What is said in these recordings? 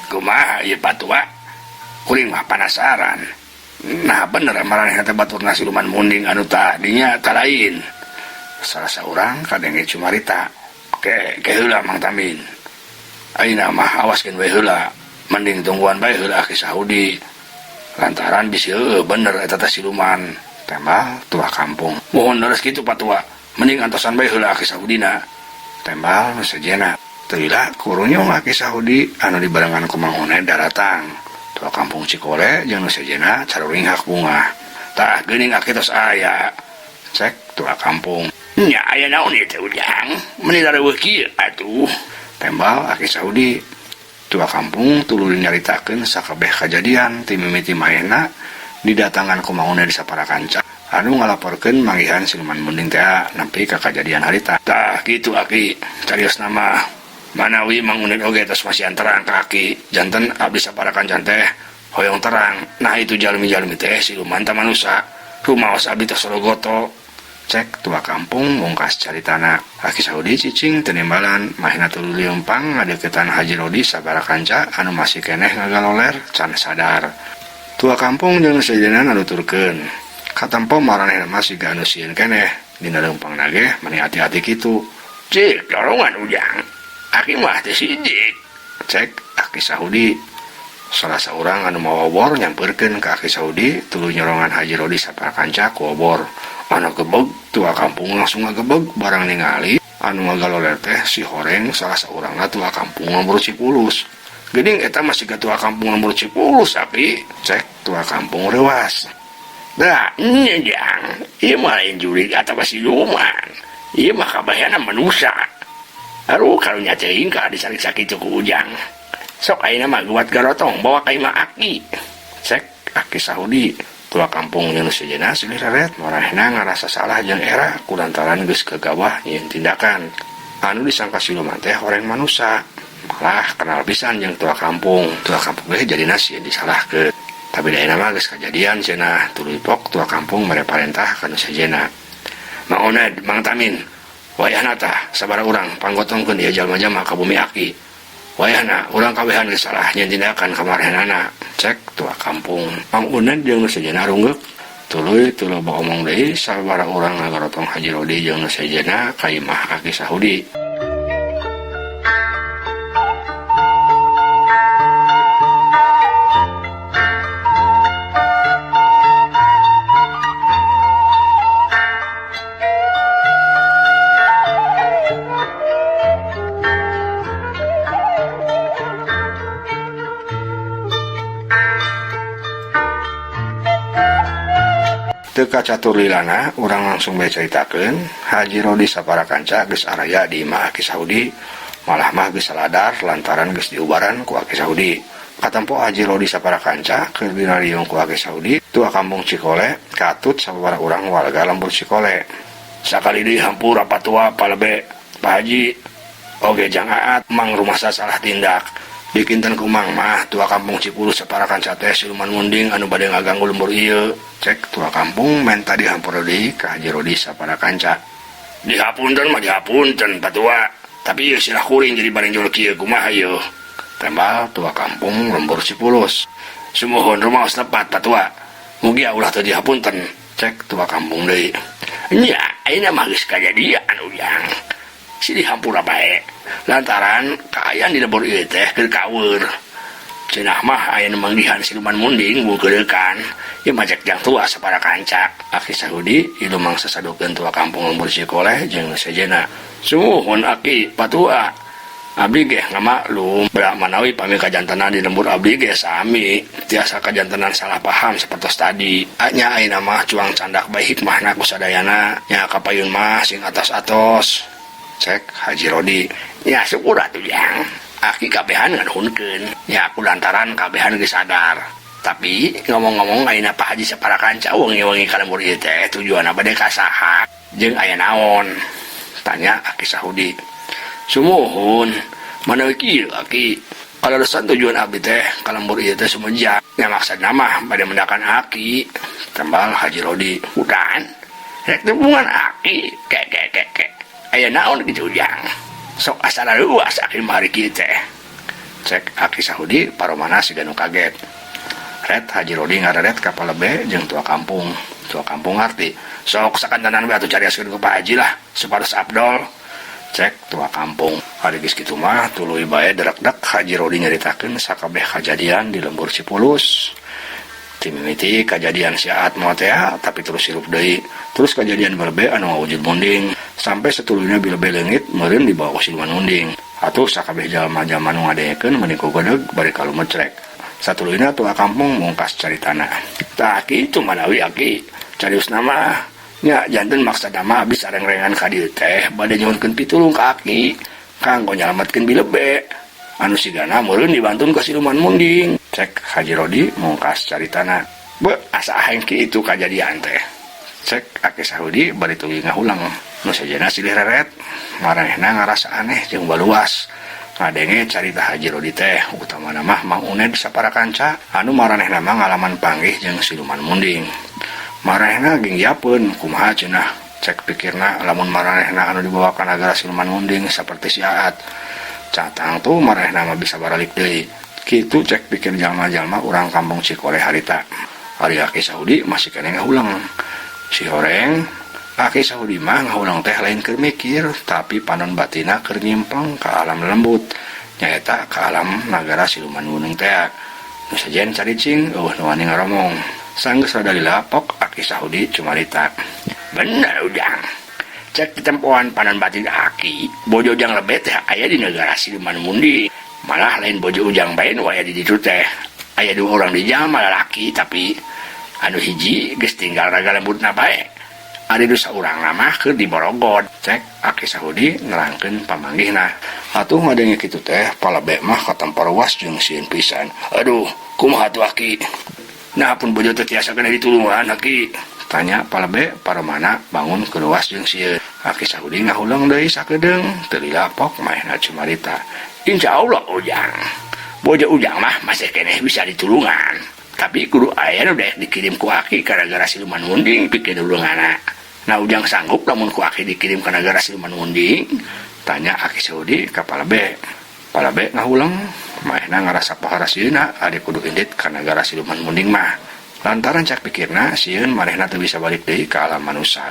Kumaha ieu patua? Kuring mah panasaran. Nah bener maranehna teh baturna siluman munding anu tadinya talain. Salah saurang kadenge cumarita. Ke ke heula Mang Tamin. Ayeuna mah awaskeun we heula. Mending tungguan bae heula Aki Sahudi. Lantaran bisi heueuh bener eta teh siluman. Tembal tua kampung. Muhun leres kitu patua. Mending antosan bae heula Aki Sahudina. Tembal nu sejenna. Teu lila kurunyung Aki Sahudi anu dibarengan ku Mang Uned daratang. Tua kampung Cikole jeung nu sejenna caruringhak bungah. Tah geuning aki tos aya. Cek tua kampung. Nya aya naon ieu teh Ujang? Meni lareuweuh kieu atuh. Tembal Aki Sahudi. Tua kampung tuluy nyaritakeun sakabeh kajadian ti mimiti maena didatangan ku Mang Uned sapara kanca anu ngalaporkeun manggihan siluman munding teh nepi ka kajadian harita. Tah kitu aki, cariosna mah. Manawi Mang Uned oge tos masihan terang ka aki, janten abdi sapara kanca teh hoyong terang. Nah itu jalmi-jalmi teh siluman ta manusa. Rumaos abdi tos sorogoto. Cek tua kampung mungkas caritana. Aki Sahudi cicing teu nimbalan, mahina tuluy leumpang ngadeukeutan Haji Rodi sabara kanca anu masih keneh ngagaloler can sadar. Tua kampung jeung nu sejenna nanuturkeun. Katempo maranehna mah siga anu sieun keneh, dina leumpangna ge meni ati-ati kitu. Cik dorongan Ujang. Aki mah teu sidik. Cek Aki Sahudi. Salah saurang anu mawa obor nyampeurkeun ka Aki Sahudi tuluy nyorongan Haji Rodi sapara kanca ku obor. Anu gebeg tua kampung langsung ngagebeg barang ningali anu ngagaloler teh si horeng salah saurangna tua kampung Lembur Cipulus. Geuning eta mah siga tua kampung Lembur Cipulus aki. Cek tua kampung reuas. Da nya Jang, ieu mah lain jurig atawa siluman. Ieu mah kabayana manusa. Aduh karunya teuing ka disariksa kitu ku Ujang. Sok ayeuna mah guat garotong bawa ka imah aki. Cek Aki Sahudi. Tua kampung jeung nu sejenna silih reret marehna ngarasa salah jeung era kulantaran geus kagawah nyieun tindakan. Anu disangka siluman teh horeng manusa. Malah kenal pisan jeung tua kampung. Tua kampung ge jadina sieun disalahkeun. Tapi da ayeuna mah geus kajadian cenah tuluy pok tua kampung mere parentah ka nu sejenna. Mang Oned, Mang Tamin, wayahna tah sabaraha urang panggotongkeun ieu jalma-jalma ka bumi aki. Wayahna urang kabehan geus salah nyieun tindakan ka marehnana. Cek tua kampung. Mang Uned jeung nu sejenna runggeuk. Tuluy teu loba omong deui sabaraha urang ngagarotong Haji Rodi jeung nu sejenna ka imah Aki Sahudi. Teu kacatur lilana, urang langsung bae caritakeun, Haji Rodi sapara kanca geus araya di imah Aki Sahudi, malah mah geus saladar lantaran geus diubaran ku Aki Sahudi. Katempo Haji Rodi sapara kanca keur dinariung ku Aki Sahudi, tua kampung Cikole katut sababaraha urang warga lembur Cikole. Sakali deui hampura patua palebe, Pak Haji, oge jang aat mang rumasa salah tindak. Dikinten ku Mang mah tua kampung Cipulus sapara kanca teh siluman munding anu bade ngaganggu lembur ieu. Cek tua kampung menta dihampura deui ka Haji Rodi sapara kanca. Dihapunten mah dihapunten patua, tapi ieu sirah kuring jadi barenjol kieu kumaha ieu. Tembal tua kampung lembur Cipulus. Sumuhun rumaos lepat patua. Mugia ulah teu dihapunten. Cek tua kampung deui. Nya ayeuna mah geus kajadian Ujang. Silih hampura bae. Lantaran kaayaan di lembur ieu teh keur kaweur. Cenah mah aya nu manggihan siluman munding bungkeuleukan. Ieu mah cek jang tua sapara kanca. Aki Sahudi ilu mangsa sadukeun tua kampung lembur Cikoleh jeung nu sejenna. Sumuhun aki patua. Abdi geh ngamaklum bra manawi pami kajantenan di lembur abdi geh sami tiasa kajantenan salah paham sapertos tadi. Nya ayeuna mah cuang candak bae hikmahna ku sadayana. Nya kapayun mah sing atos-atos. Cek Haji Rodi. Nya syukur atuh jang. Aki kabehan nganuhunkeun. Nya kulantaran kabehan geus sadar. Tapi ngomong-ngomong ayeuna Pak Haji sapara kanca wengi-wengi ka lembur ieu teh tujuanna bade ka saha jeung aya naon? Tanya Aki Sahudi. Sumuhun, manawi kieu Aki. Kaleresan tujuan abdi teh ka lembur ieu teh sumejang. Nya maksudna mah bade mendakan Aki, tembal Haji Rodi. Udan, rek tembungan Aki, ke ke ke ke. Aya naon kitu Ujang? Sok asa laluas Aki mah hari kieu teh. Cek Aki Sahudi paromana siga nu kaget. Ret Haji Rodi ngareret ka palebe jeung tua kampung. Tua kampung ngarti. Sok sakantenan we atuh carioskeun ku Pak Haji lah, supados afdol. Cek tua kampung. Ari geus kitu mah tuluy bae derekdek Haji Rodi nyaritakeun sakabeh kajadian di lembur Cipulus. Ti mimiti kajadian si Aat moal tea tapi terus hirup deui. Terus kajadian Belebe anu ngawujud munding. Sampai satuluyna Belebe leungit meureun dibawa ku siluman munding. Atuh sakabeh jalma-jalma nu ngadengekeun meni kugedeg bari kalumecrek. Satuluyna tua kampung mungkas caritana. Tah kitu manawi aki cariusna mah. Nya janten maksudna mah abdi sarengrengan ka dieu teh bade nyuhunkeun pitulung ka aki kanggo nyalametkeun Bilebe anu sigana meureun dibantun ka siluman munding. Cek Haji Rodi mungkas caritana. Beuh asa aheng kitu kajadian teh. Cek Aki Sahudi bari tuluy ngahuleng. Nu sejenna silih reret. Maranehna ngarasa aneh jeung baluas ngadenge carita Haji Rodi teh utamana mah Mang Uned sapara kanca anu maranehna mah ngalaman panggih jeung siluman munding. Maranehna ginggiapeun kumaha cenah cek pikirna lamun maranehna anu dibawa ka nagara siluman munding saperti si Aat. Catang tuh maranehna mah bisa baralik deui. Kitu cek pikir jalma-jalma urang kampung Cikole harita. Ari Aki Sahudi masih keneh ngahuleng. Si horeng, Aki Sahudi mah ngahuleng teh lain keur mikir, tapi panon batinna keur nyimpleng ka alam lelembut, nyaeta ka alam nagara siluman gunung tea. Nu sejen caricing eueuh nu wani ngaromong. Sanggeus rada lila pok Aki Sahudi cumarita. Bener Ujang. Cek ditempoan panon batin Aki, bojo Ujang lebet teh aya di nagara siluman munding. Malah lain bojo Ujang bae nu aya di ditu teh. Aya dua urang di jalma lalaki tapi anu hiji geus tinggal raga lembutna bae. Ari nu saurangna mah keur diborogod. Cek Aki Sahudi nerangkeun pamanggihna. Atuh ngadenge kitu teh palebe mah katempo ruas jeung sieun pisan. Aduh, kumaha tuh Aki? Nah pun bojo teh tiasa kena ditulungan Aki? Tanya palebe paromana bangun keluas jeung sieun. Aki Sahudi ngahuleng deui sakedeung teu lila pok maehna cumarita. Insya Allah Ujang. Bojo Ujang mah masih keneh bisa ditulungan. Tapi kudu aya nu daek dikirim ku Aki ka nagara siluman munding pikeun nulunganna. Nah Ujang sanggup lamun ku Aki dikirim ka nagara siluman munding? Tanya Aki Sahudi ka Palebe. Palebe ngahuleng, maehna ngarasa pohara sieunna ari kudu indit ka nagara siluman munding mah. Lantaran cak pikirna sieun manehna teu bisa balik deui ka alam manusa.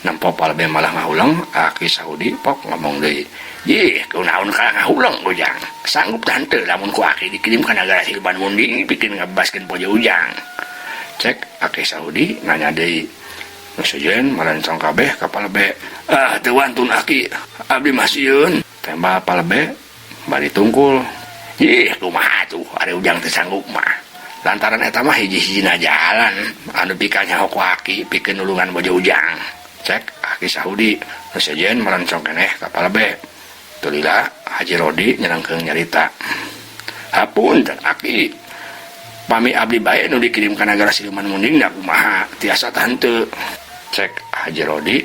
Nempo Palebe malah ngahuleng, Aki Sahudi pok ngomong deui. Yih, kunaon kalah ngahuleng Ujang. Sanggup tah henteu lamun ku Aki dikirim ka nagara siluman munding pikeun ngabebaskeun pojo Ujang? Cek Aki Sahudi nanya deui. Nu sejen malencong kabeh ka Palebe. Ah, teu wantun Aki, abdi mah sieun. Tembal Palebe bari tungkul. Yih, kumaha atuh ari Ujang teu sanggup mah. Lantaran eta mah hiji-hijina jalan anu pikanyaho ku Aki pikeun nulungan bojo Ujang. Cek Aki Sahudi. Nu sejen malencong keneh ka Palebe. Teu lila Haji Rodi nyerangkeung nyarita. Hapunten Aki, pami abdi bae nu dikirim ka nagara siluman munding da kumaha tiasa tah henteu. Cek Haji Rodi,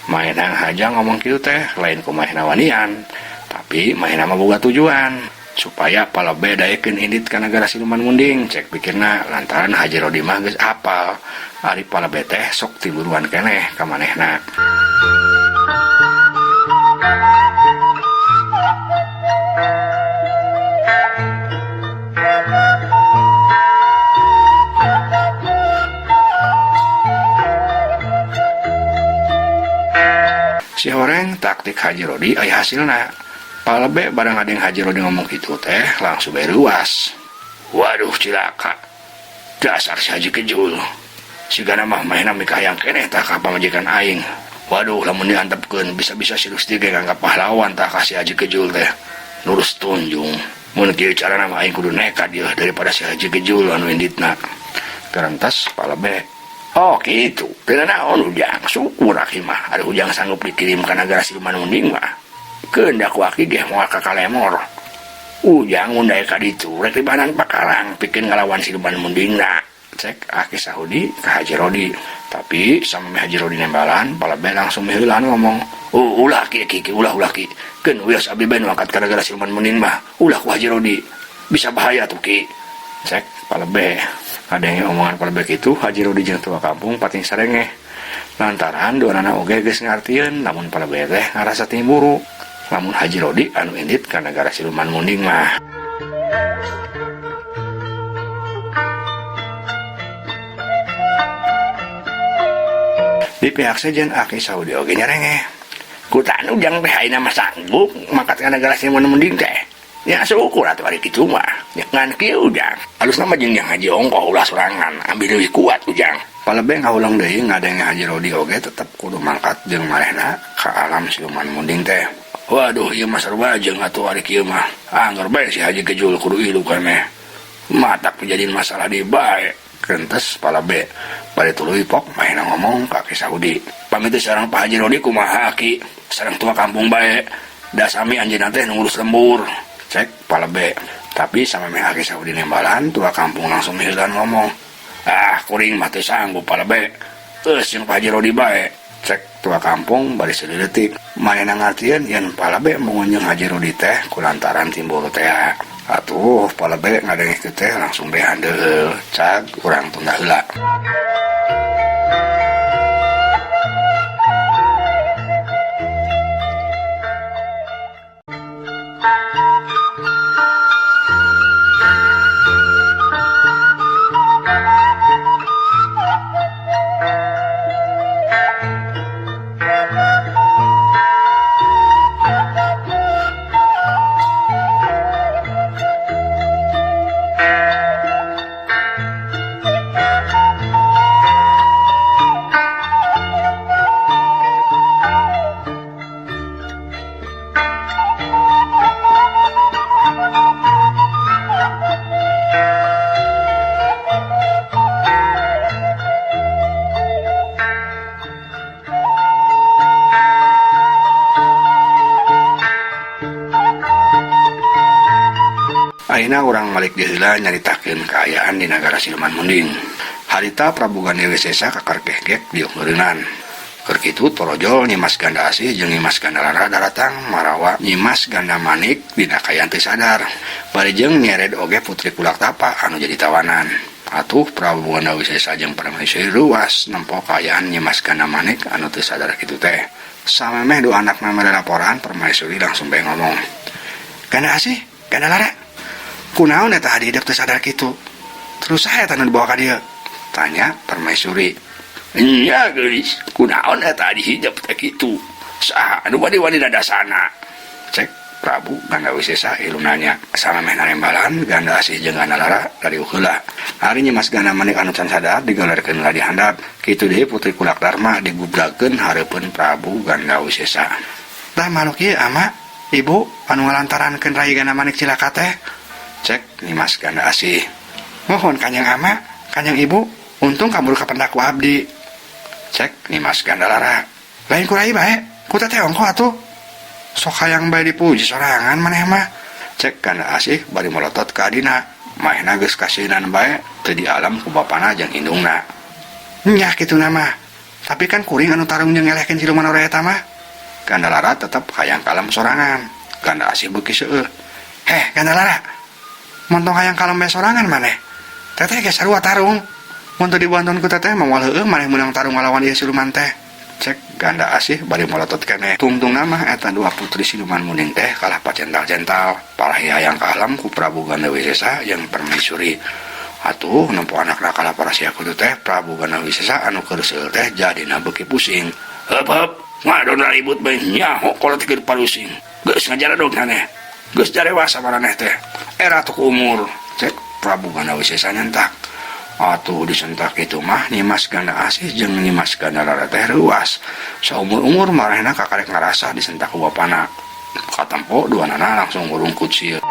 maenang haja ngomong kitu teh lain ku maehna wanian, tapi maehna mah boga tujuan supaya palebe daekeun indit ka nagara siluman munding cek pikirna lantaran Haji Rodi mah geus apal ari palebe teh sok tiburuan keneh ka manehna. Si horeng taktik Haji Rodi aya hasilna. Palebe barang ngadeng Haji Rodi ngomong kitu teh langsung bae reuas. Waduh cilaka. Dasar si Haji Kejul. Sigana mah manehna mikahayang keneh tah ka pamajikan aing. Waduh lamun diantepkeun bisa-bisa si Rusdi ge nganggap pahlawan tah ka si Haji Kejul teh. Nurus Tunjung. Mun kieu carana mah aing kudu nekat yeuh daripada si Haji Kejul anu inditna. Karantas palebeh. Oh kitu, teu nanaon Ujang, syukur aki mah ari Ujang sanggup dikirim ka nagara siluman munding mah. Keun da ku aki geh moal ka kalemor. Ujang mun daek ka ditu rek dibanan pakarang pikeun ngalawan siluman mundingna, cek Aki Sahudi ka Haji Rodi. Tapi samemeh Haji Rodi nembalan, palebeh langsung miheulaan ngomong, Ulah ki ki ki, ulah ulah ki. Keun wios abdi bae nu angkat ka nagara siluman munding mah, ulah ku Haji Rodi. Bisa bahaya tuh ki, cek palebeh. Ngadenge omongan palebeh kitu, Haji Rodi jeung tua kampung pating sarengeh. Lantaran duanana oge geus ngartieun lamun palebeh teh ngarasa timburu. Lamun Haji Rodi anu indit ka nagara siluman munding mah. Di pihak sejen Aki Saudi oge nyarengeh. Ku tanu jang teh ayeuna mah sanggup mangkat ka nagara siluman munding teh. Nya syukur atuh ari kitu mah. Nya ngan kieu ujang. Alusna mah jeung Jang Haji ongkoh ulah sorangan ambil leuwih kuat ujang. Palebeh ngahuleng deui ngadenge Haji Rodi oge tetep kudu mangkat jeung manehna ka alam siluman munding teh. Waduh ieu mah sarua jeung atuh ari kieu mah. Angger bae si Haji Kejul kudu ilu keneh. Matak dijadiin masalah deui bae. Kentes palabe. Bari tuluy pok manehna ngomong ka Ki Sahudi. Pami teh sareng Pak Haji Rodi kumaha Ki? Sareng tua kampung bae. Da sami anjeunna teh nu ngurus lembur. Cek palabe. Tapi samemeh Aki Sahudi nembalan, tua kampung langsung miheulan ngomong. Ah kuring mah teu sanggup palabe. Eus jeung Pak Haji Rodi bae. Cek tua kampung bari seuleuh leutik. Manehna ngartieun yen palabe mungun jeung Haji Rudi teh kulantaran timbul tea. Atuh palabe ngadenge kitu teh langsung bae handeul. Cag urang tunda heula. Ayeuna urang malik deui heula nyaritakeun kaayaan di nagara Siluman Munding. Harita Prabu Gandewi Sesa kakar gehgek diuk meureunan. Keur kitu torojol Nyimas Ganda Asih jeung Nyimas Ganda Lara daratang marawa Nyimas Ganda Manik dina kaayaan teu sadar. Bari jeung nyered oge Putri Kulak Tapa anu jadi tawanan. Atuh Prabu Ganda Wisesa jeung Paramaisuri ruas nempo kaayaan Nyimas Ganda Manik anu teu sadar kitu teh. Samemeh dua anakna mere laporan, Parmaisuri langsung bae ngomong, Ganda Asih, Ganda Lara, kunaon eta adi hidep teu sadar kitu? Terus saha eta nu dibawa ka dieu? Tanya Permaisuri. Nya geulis, kunaon eta adi hidep teh kitu? Saha anu wani-wani dadasana? Cek Prabu Ganda Wisesa ilu nanya. Samemeh narembalan, Ganda Asih jeung Ganda Lara lariuh heula. Ari Nyimas Ganda Manik anu can sadar digalerkeun heula di handap. Kitu deui Putri Kulak Darma digubragkeun hareupeun Prabu Ganda Wisesa. Tah manuk ieu ama, ibu, anu ngalantarankeun Rai Ganda Manik cilaka teh? Cek Nyimas Ganda Asih. Muhun Kanjeng Ama, Kanjeng Ibu, untung kaburu kapendak ku abdi. Cek Nyimas Ganda Lara. Lain ku rai bae, ku teteh ongkoh atuh. Sok hayang bae dipuji sorangan maneh mah. Cek Ganda Asih bari molotot ka adina. Manehna geus kasieunan bae teu dialam ku bapana jeung indungna. Nyah kituna mah, tapi kan kuring anu tarung jeung ngelehkeun siluman ore eta mah. Ganda Lara tetep hayang kalem sorangan. Ganda Asih beuki seueuh. Heh, Ganda Lara. Mun tong hayang kalem bae sorangan maneh. Teteh ge sarua tarung. Mun teu dibantuan ku teteh mah moal heueuh maneh meunang tarung ngalawan ieu siluman teh. Cek Ganda Asih bari molotot keneh. Tungtungna mah eta dua putri siluman muning teh kalah pacental-cental. Parahi hayang kalem ku Prabu Ganda Wisesa jeung Permaisuri. Atuh nempo anakna kalah parasia kitu teh Prabu Ganda Wisesa anu keur seueur teh jadina beuki pusing. Heup heup, ngadon raribut bae nyaho kolot keur parusing. Geus ngajaradog maneh. Geus darewasa maraneh teh. Era tuh umur. Cek Prabu Gandawisesa nyentak. Atuh disentak kitu mah Nyimas Ganda Asih jeung Nyimas Ganda Lara teh reuas. Saumur-umur maranehna kakarek ngarasa disentak ku bapana. Katempo duanana langsung ngurungkut sieun.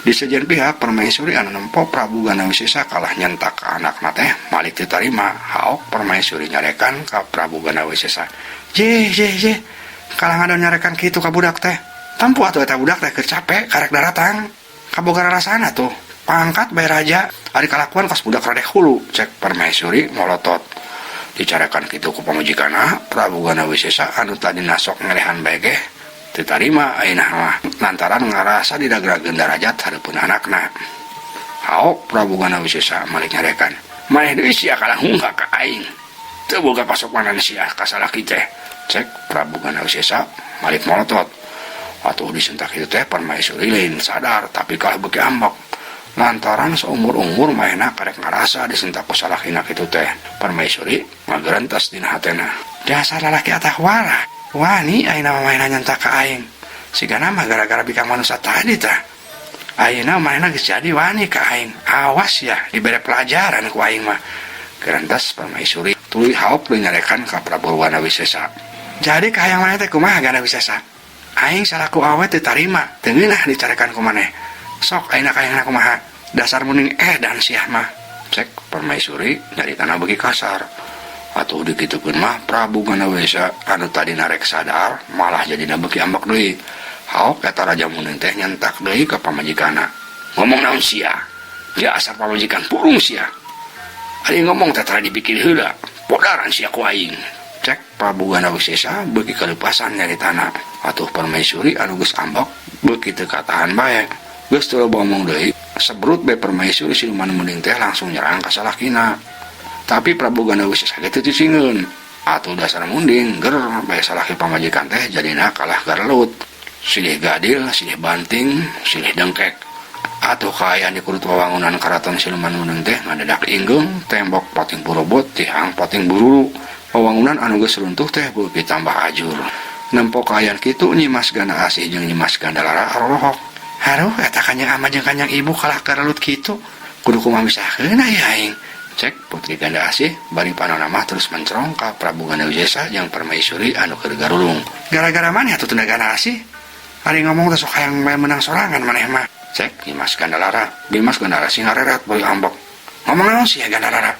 Di sejen pihak permaisuri anu nempo Prabu Ganawisesa kalah nyentak ka anakna teh malik teu tarima haok permaisuri nyarekan ka Prabu Ganawisesa. Jeh jeh jeh kalah ngadon nyarekan kitu ka budak teh. Tempo atuh eta budak teh keur cape karek daratang. Kaboga rarasana tuh. Pangkat bae raja ari kalakuan kos budak radek hulu cek permaisuri molotot. Dicarekan kitu ku pamajikanna Prabu Ganawisesa anu tadina sok ngelehan bae geh teu tarima ayeuna mah lantaran ngarasa didagrageun darajat hareupeun anakna. Haok Prabu Ganawisesa malik nyarekan, Maneh deui sia kalah hunghak ka aing. Teu boga kasopanan sia ka salaki teh, cek Prabu Ganawisesa malik molotot. Atuh disentak kitu teh permaisuri lain sadar tapi kalah beuki ambek. Lantaran saumur-umur manehna karek ngarasa disentak ku salakina kitu teh. Permaisuri ngagerentes dina hatena. Dasar lalaki atah wara. Wani ayeuna mah manehna nyentak ka aing. Sigana mah gara-gara bikang manusa tadi tah. Ayeuna manehna geus jadi wani ka aing. Awas ya dibere pelajaran ku aing mah. Gerentes permaisuri tuluy haok deui nyarekan ka Prabu Ganawisesa. Jadi kahayang maneh teh kumaha Ganawisesa? Aing salaku awe teu tarima, teu ngeunah dicarekan ku maneh. Sok ayeuna kahayangna kumaha? Dasar munding edan siah mah. Cek permaisuri nyaritana beuki kasar. Atuh dikitukeun mah Prabu Ganawesa anu tadina rek sadar malah jadina beuki ambek deui. Haok eta raja munding teh nyentak deui ka pamajikanna. Ngomong naon sia? Dasar pamajikan purung sia. Ari ngomong teh tara dipikir heula. Podaran sia ku aing. Cek Prabu Ganawesesa beuki kaleupasan nyaritana. Atuh permaisuri anu geus ambek beuki teu katahan bae. Geus teu loba omong deui, sebrut bae permaisuri siluman munding teh langsung nyerang ka salakina. Tapi Prabu Ganawisesa ge teu cicingeun. Atuh dasar munding ger bae salaki pamajikan teh jadina kalah garelut. Silih gadil, silih banting, silih dengkek. Atuh kaayaan di kurut wawangunan karaton siluman munding teh ngadadak inggeung, tembok pating burobot, tihang pating bururu. Wawangunan anu geus runtuh teh beuki tambah ajur. Nempo kaayaan kitu Nyimas Ganda Asih jeung Nyimas Gandalara arolohok. Haruh eta kanjeng ama jeung kanjeng ibu kalah garelut kitu. Kudu kumaha misahkeun aya aing. Cek Putri Ganda Asih bari panona mah terus mencrong ka Prabu Ganawisesa jeung permaisuri anu keur garulung. Gara-gara maneh atuh teu Ganda Asih? Ari ngomong teh sok hayang bae menang sorangan maneh mah. Cek Nyimas Gandalara. Nyimas Gandara sing ngarerat beuki ambek. Ngomong naon sia Gandalara?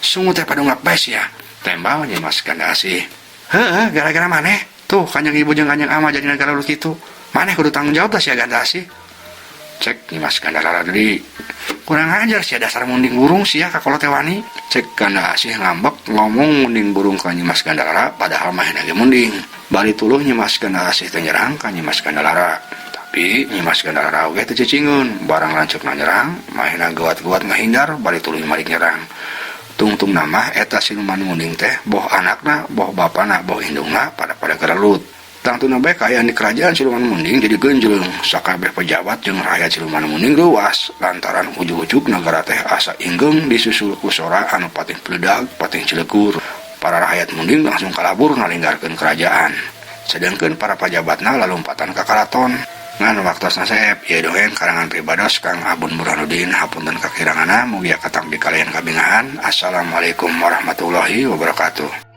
Sungut teh padungap bae sia. Tembal Nyimas Ganda Asih. Heueuh, gara-gara maneh tuh kanjeng ibu jeung kanjeng ama jadi garelut kitu. Maneh kudu tanggung jawab tah sia Ganda Asih. Cek Nyimas Gandalara deui. Kurang ajar sia dasar munding burung sia ka kolot teh wani. Cek Ganda Asih ngambek ngomong munding burung ka Nyimas Gandalara padahal mah ge munding. Bari tuluh Nyimas Ganda Asih teh nyerang ka Nyimas Gandalara. Tapi Nyimas Gandalara oge teu cicingeun, barang lanceukna nyerang, manehna geuat-geuat ngahindar bari tuluy malik nyerang. Tungtungna mah eta siluman munding teh boh anakna, boh bapana, boh indungna pada-pada gerelut. Tangtuna bae kaayaan di kerajaan siluman munding jadi genjleng, sakabeh pejabat jeung rakyat siluman munding reuas lantaran ujug-ujug nagara teh asa inggeung disusul ku sora anu pating peledag, pating cilegur. Para rakyat munding langsung kalabur nalinggarkeun kerajaan. Sedengkeun para pajabatna lalumpatan ka karaton. Ngan waktosna seep, ieu dongeng karangan pribados Kang Abun Burhanuddin, hapunten kakiranganna mugia katampi kalian kabingahan. Assalamualaikum warahmatullahi wabarakatuh.